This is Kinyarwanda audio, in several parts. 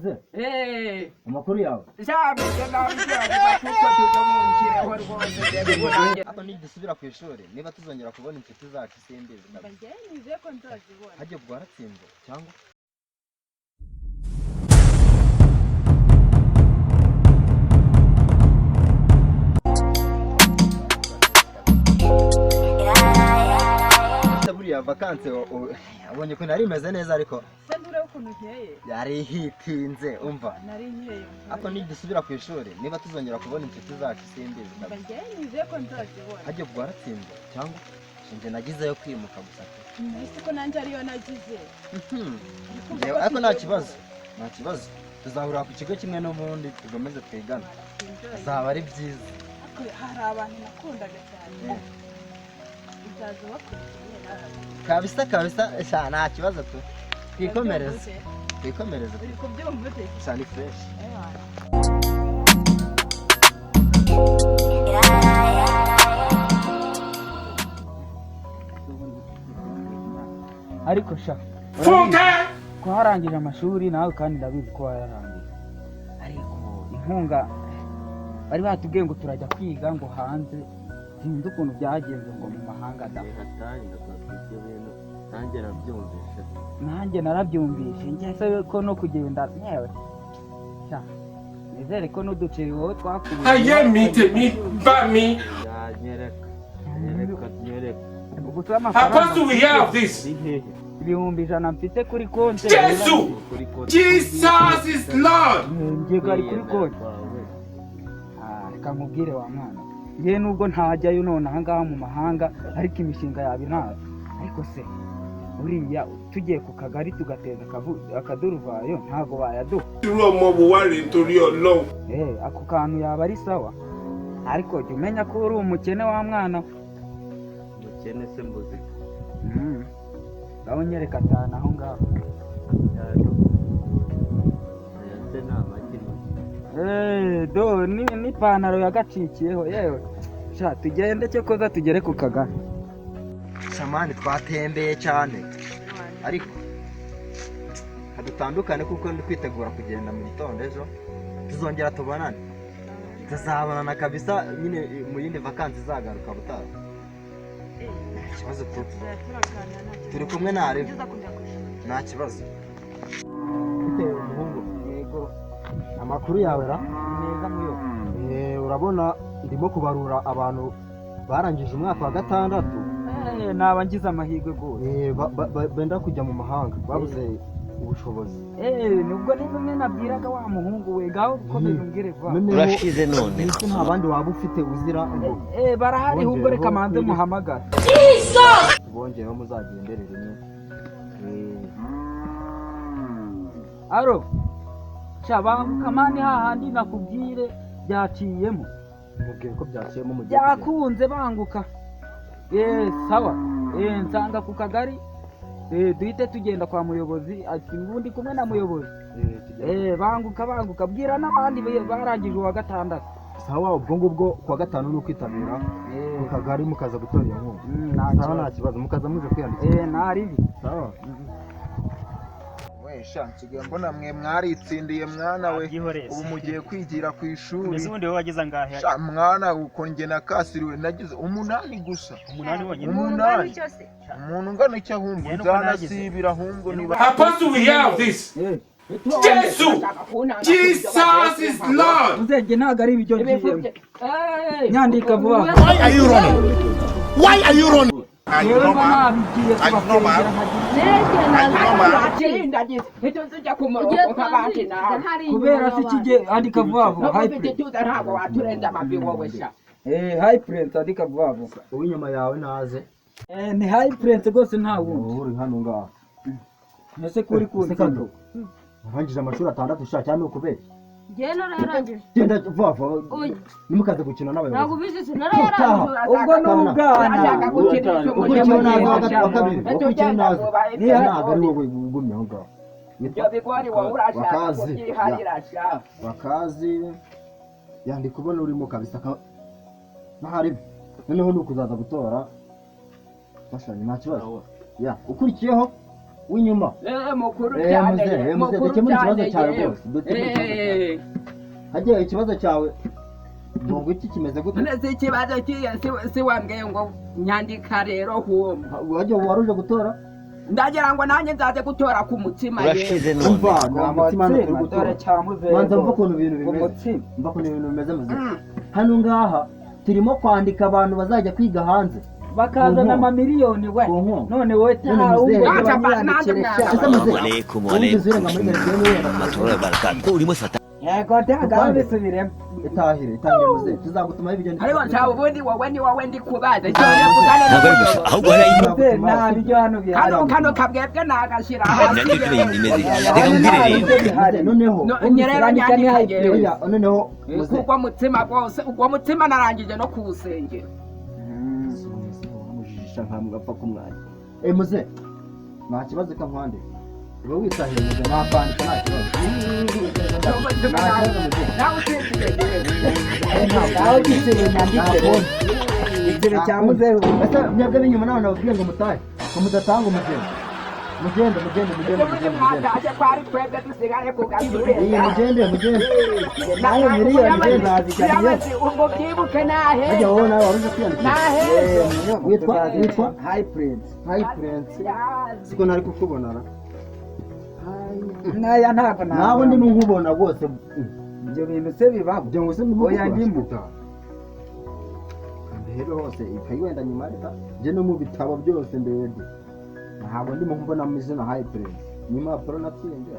Muze, amakuru yawe? Ariko nidusubira ku ishuri, niba tuzongera kubona inshuti zacu simbizi kabisa. Njyewe nizeye ko nzazibona. Hajya ubwo waratsinze cyangwa? Ese buriya vakansi abonye ukuntu yari imeze neza, ariko Se ndurebe ukuntu nkeye. yari hitinze, umva. Nari nkeye. Ariko nidusubira ku ishuri, niba tuzongera kubona inshuti zacu simbizi kabisa. Njyewe nizeye ko nzazibona. Hajya ubwo waratsinze cyangwa? Njye nagizeyo kwimuka gusa pe. Ese ko nanjye ariyo nagize? Njyewe ariko nta kibazo, nta kibazo, tuzahurira ku kigo kimwe n'ubundi, tugomeze twigane, bizaba ari byiza. Ariko hari abantu nakundaga cyane. Uzaza ubakurikiye nawe. Kabisa kabisa sha, nta kibazo tu, twikomereze, twikomereze. Uri kubyumva ute? Sha, ni fresh. Ariko sha, ko warangije amashuri nawe, kandi ndabizi ko wararangije, ariko inkunga bari batubwiye ngo turajya kwiga ngo hanze, sinzi ukuntu byagenze ngo mu mahanga da. Ibyo bintu nanjye nabyumvise. Nanjye narabyumvishe, njye se ko no kugenda yewe sha, nizere ko n'uduceri wowe twakuye. Ayé mi, tèmi bá mi. Nyereka, nyereka, nyereka. Ubu amafaranga Apostle, we hear of this. 100,000 mfite kuri konti. Jésù! Jesus is Lord. Ngiye ari kuri konti. Ah, reka nkubwire wa mwana, ngewe nubwo ntajyayo none ahangaha mu mahanga, ariko imishinga yaba intazi. Ariko se buriya tugiye ku kagari tugateza akaduruvayo, ntabwo bayaduha? Irú ọmọ wo wá rèé nítorí Ọlọ́run? Eh, ako kantu yaba ari sawa, ariko jya umenya ko uri umukene wa mwana we. Mukene se mbuzi? Ngaho nyereka atanu aho ngaho. Aya se ni amagi? Eh, do ni n'ipantaro yagacikiyeho yewe. Sha, tugende, cyo koza tugere ku kagari. Shamani, twatembeye cyane, ariko hadutandukane kuko ndi kwitegura kugenda mu gitondo ejo. Tuzongera tubonane, tuzabonana kabisa nyine mu yindi vakansi izagaruka butaha. Nta kibazo tu, turi kumwe ntarebe, nta kibazo. Bitewe umuhungu. Yego. Amakuru yawe ra? Ni meza muyo. Urabona ndimo kubarura abantu barangije umwaka wa gatandatu. Eh, naba ngize amahirwe rwose. Benda kujya mu mahanga babuze ubushobozi. Eh, nubwo ni bimwe nabwiraga wa muhungu we, ngaho komeza umbwire vuba. Urashize none ese nta bandi waba ufite uzira ngo Eh, barahari, ahubwo reka manze muhamagare. Tubongereho muzagendere rimwe? Aro sha, banguka mani, hahandi nakubwire byaciyemo. Mubwire ko byaciyemo mu gihe kugenda. Byakunze, banguka. Eh, sawa. Eh, nsanga ku kagari. Eh, duhite tugenda kwa muyobozi, ati ubundi kumwe na muyobozi. Tugende. Eh, banguka, banguka, bwira n'abandi barangije uwa gatandatu. Sawa, ubwo ngubwo kuwa gatanu ni ukwitabira Eh, ku kagari mukaza gutora iyo nkunga. Nta Sawa, kibazo. nta kibazo, mukaza muje kwiyandikisha. Eh, ntaribi. Sawa. We sha, nsigaye mbona mwe mwaritsindiye mwana we, ubu mugiye kwigira ku ishuri. Mbese ubundi wowe wagize angahe? Sha mwana, uko njye nakasiriwe nagize 8 gusa. 8 wonyine? 8. Umuntu ungana icyo ahumbu Njye nuko nagize. nzanasibira ahubwo niba Apostle, we hear of this. Jésù! Jesus is Lord. Uzenge ntabwo ari ibyo ngiyemo, nyandika vuba. Why are you running? Why are you running? Are you Yewe mba normal? nabigiye Are you normal? kubafengera nkagira Ugiye twanziriza hari kubera se ikige, andika vuba vuba, high prince. Eh, high prince, andika vuba vuba. Uw'inyuma yawe naze. Eh, ni high prince rwose, nta wundi. Wowe uri hano ngaho. Ese kuri Ese kunzi? Kado, warangije amashuri 6 sha, cyangwa ni ukubeshya? Njyewe narayarangije. Genda vuba vuba. Oya. Ntimukaze gukina Ntabwo n'abayobozi. ubizi se, narayarangije. Ubwo ni ubwana. Ukurikiyeho naza wa kabiri, ukurikiyeho naza ntabwo ari wowe ugumye aho ngaho. Wakazi ya, wakazi yandika ubona urimo kabisa n'ahari noneho ni ukuzaza gutora imfashanyo, nta kibazo. Ya, ukurikiyeho. W'inyuma. Mukuru Eh, cyane. muzehe, muzehe, Mukuru dukemure ikibazo cyane cyawe yewe. rwose, dukemure ikibazo cyawe. Hagiye ikibazo cyawe ngo iki kimeze gute? None se ikibazo kiye si wambwiye ngo nyandika rero huma. Wagiye wari uje gutora? Ndagira ngo nanjye nzaze gutora ku mutsima yewe. Urashize none. Umva, nta mutima hano turi Umutsima, gutora. dore cya muzehe Manza mva rwose. ukuntu ibintu bimeze. Umutsima. Mva ukuntu ibintu bimeze muzehe. Hano ngaha turimo kwandika abantu bazajya kwiga hanze. Bakazana amamiliyoni we. Ku nkunga. None wowe None taha muzehe. ubwo Ese muzehe, Alaikum wumvise urenga muri karitsiye niwe wenda warahmatullahi wabarakatuh. Urimo satani. Yego ntabwo bisubiremo. Itahire, itahire muzehe. Tuzagutumaho ibyo Ariko nta ubundi wowe ni wowe ndi kubaza. Icyo mvugana Ntabwo ari gusa ahubwo hari Muzehe, nta biryo hano bihari. Kano kabwebwe nagashyira hasi. nanjye kuri iyi imeze. Reka nkubwire rero. Muzehe, noneho. Nye rero nyandika yewe. Oya, noneho muzehe. Kuko mutsima rwose uwo mutsima narangije no kuwusengera. Mujijisha nka apfa kumwanya. Eh muzehe, nta kibazo kankwande. Uba witahire muzehe, nakwandika nta kibazo. Nta kibazo muzehe. Nawe usinziriye yewe. Nawe gisebe nyandike rero. Igitsebe cya muzehe. Ese mwebwe b'inyuma nawe nababwiye ngo mutahe. Ngo mudatanga umuzehe. Mugende, mugende, mugende, Ubundi mugende, mugende. mwataje kwari twebwe dusigaye ku gasuri. Iyi mugende, mugende. Nawe miliyoni mugende nazijyaniye. Ubwo byibuke naheza. Harya wowe nawe wari uje kwiyandikisha. Naheza. Witwa High Prince. High Prince. Siko nari kukubona ra. Naya ntabwo Nawe ndimo nkubona rwose. Ibyo bintu se bibaho. Ibyo ngo se ndimo Oya, kukubona. ndimo. Ndebe hose ikayi wenda nyuma reka njye no mu bitabo byose ndebye. Ntabwo ndimo nkubona mu izina High Prince. Ni impapuro natsinze.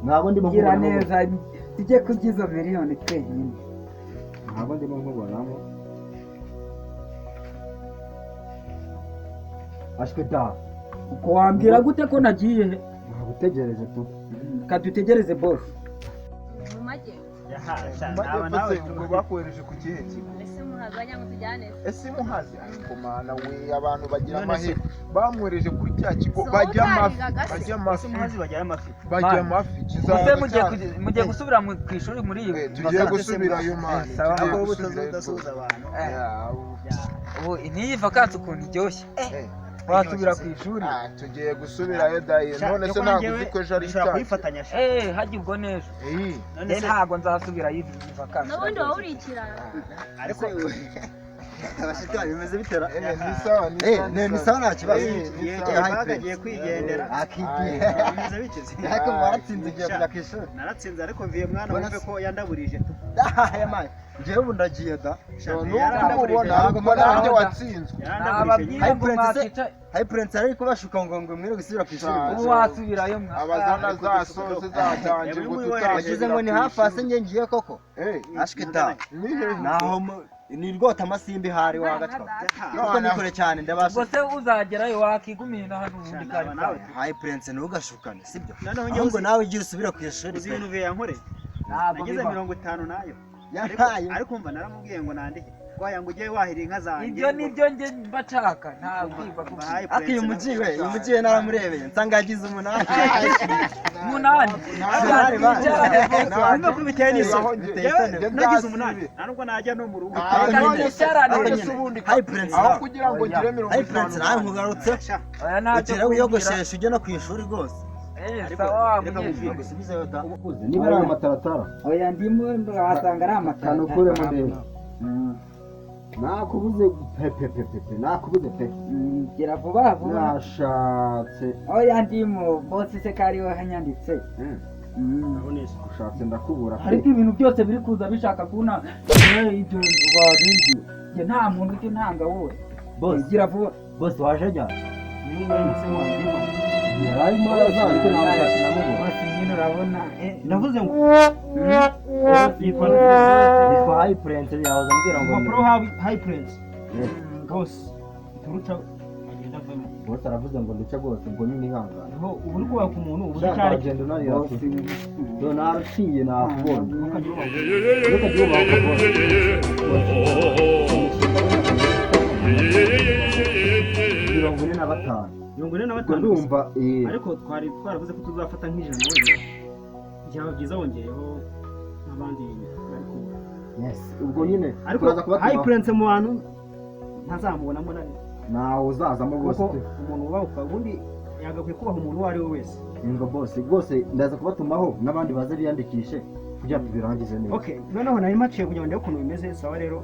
Ntabwo ndimo Gira nkubonamo. neza tujye kurya izo miliyoni twenyine. Ntabwo ndimo nkubonamo. Ashwe da. Uko wambwira gute ko nagiye he? Nagutegereje tu. Kadutegereze boss. Mu majyepfo. Majyepfo se ubwo bakohereje ku kihe kigo? Ese Muhazi wagira ngo tujyane se? Ese Muhazi ariko mana we abantu bagira amahirwe bamwohereje kuri cya kigo So bajya amafi utarigaga se? bajya amafi Muhazi bajya amafi. bajya amafi Ese mugiye gusubira ku ishuri muri iyi tugiye gusubirayo mani Sawa. tugiye Ahubwo gusubirayo udasuhuza abantu. Ubu n'iyi vakansi ukuntu iryoshye. Wasubira ku ishuri. Tugiye gusubirayo dayi none se ntabwo uzi ko ejo ari Dushobora icyatsi. kuyifatanya sha. Hajya ubwo n'ejo. None se Ntabwo nzasubirayo iyi vakansi. N'ubundi wowe uri ikirara. ariko Abashitani bimeze bitera. Ni sawa ni sawa Ni sawa nta kibazo. agiye kwigendera. Akigiye. Bimeze bikize. Ariko waratsinze ugiye kujya ku ishuri. Naratsinze ariko mviye mwana wumve ko yandaburije tu. Aya mayi. Njyewe ubu ndagiye da. Nubwo ubona ubwo nanjye watsinzwe. Nababwira ngo mwakicaye. High Prince ari kubashuka ngo ngo mwere gusubira ku ishuri. Ubu wasubirayo mwa. Abazana za sose zatanje ngo Wagize ngo ni hafi hasi njye ngiye koko. Ashwe da. Naho ni rwota amasimbi hari wagatwa. Kuko ni kure cyane ndabasha. Ubwo se uzagerayo wakigumira hano ubundi kari sawa. High Prince ntugashukane sibyo? Noneho njye Ahubwo nawe ugira usubira ku ishuri. Uzi ibintu yankoreye. Ntabwo Nagize bibaho. 50 nayo. Yampaye. Ariko umva naramubwiye ngo nandike. Waya ngo ujye wahira inka zanjye. Ibyo nibyo njye mba nshaka nta kwigwa Ariko uyu mujyi we, uyu mujyi we naramurebeye nsanga yagize 8. 8. Urumva ko biteye n'isoni. Biteye isoni. Nagize 8. Nta nubwo najya no mu rugo. High Prince aho kugira ngo ugire High Prince 50 nawe nkugarutse. Oya ntacyo Ugera wiyogosheshe ujye no ku ishuri rwose. Sawa munyeshuri. Gusubizeyo da. Niba ari amataratara. Oya ndimo wasanga ari amataratara. Kanukuremo ndebe. Nakubuze pe pe pe pe pe nakubuze pe. Gira vuba vuba. Nashatse. Oya ndimo boss se kari we hanyanditse. Ushatse ndakubura pe. Ariko ibintu byose biri kuza bishaka kuna ibyo babindi. Nge nta muntu ujya untanga wowe. Boss gira vuba. Boss waje jya. Yararimo araza ariko ntabwo namubona. Boss nyine urabona. Navuze ngo yitwa High Prince yahoze ambwira ngo Impapuro High Prince. Rwose turuca agenda avemo. Boss aravuze ngo nduce rwose ngo nyine ihangane. Ho ubu uri kubaka umuntu ubu Ushaka cyari agenda unarira ati. Do naruciye nakubonye. Ntukajye ubaho boss. 45. 45. Ubwo ndumva Ariko twari twaravuze ko tuzafata nk'ijana wenda. Byaba byiza wongeyeho n'abandi bari kubura. Yes, ubwo nyine Ariko turaza kubatuma. High Prince mu bantu ntazamubonamo na rimwe. Nawe uzazamo rwose Kuko pe. umuntu ubahuka ubundi Yagakwiye kubaha umuntu uwo ari we wese. Ngo boss, rwose ndaza kubatumaho n'abandi baze biyandikishe kugira ngo tubirangize neza. Okay, noneho nari mpaciye kugira ngo ndebe ukuntu bimeze. Sawa rero,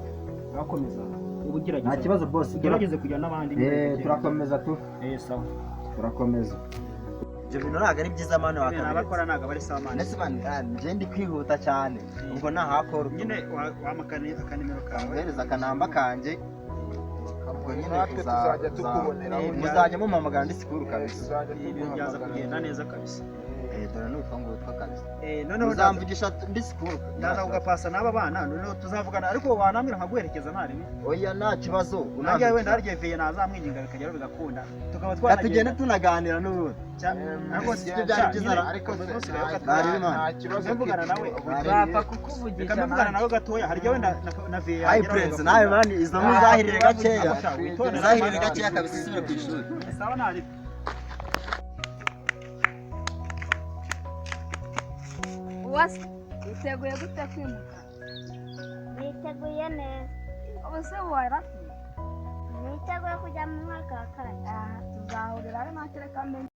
urakomeza uba ugerageza. Nta kibazo boss. Ugerageze kujya n'abandi. Turakomeza tu. Sawa. Turakomeza. Ibyo bintu ntabwo ari byiza, man. Nyine Wakabiretse. abakora ntabwo bari sawa, man. Ndetse man, njye ndi kwihuta cyane, ubwo ntahakora. Nyine wampa akanimero kawe. Guhereza akanamba kanjye, ubwo nyine Natwe tuzajya tukuboneraho. Muzajya mumpamagara ndi school kabisa. Tuzajya Ibintu byaza tuguhamagara. kugenda neza kabisa. Dore ni utwo ngutwo kabisa. Noneho Muzamvugisha ndi school. Ndaza kugapasa n'aba bana, noneho tuzavugana, ariko wanambwira nkaguherekeza ntarebe. Oya, nta kibazo. Nanjye wenda harya veye nazamwinginga bikageraho bigakunda, tukaba Tugende twanagenda. Tunaganira n'ubundi. Ariko Sibyo byari byiza ra? Ariko se Ntarebe, man. nta kibazo. Mvugana nawe. Bapfa kukuvugisha. Reka mbivugana nawe gatoya, harya wenda na veye. Hayi Prince, nawe man, izo muzahirire gakeya, muzahirire gakeya kabisa, isubire ku ishuri. Sawa, ntari. Uwase, witeguye gute kwimuka? Niteguye neza. Ubu se waratuye? Niteguye kujya mu mwaka wa kane. Tuzahurira ari nta kereka menya.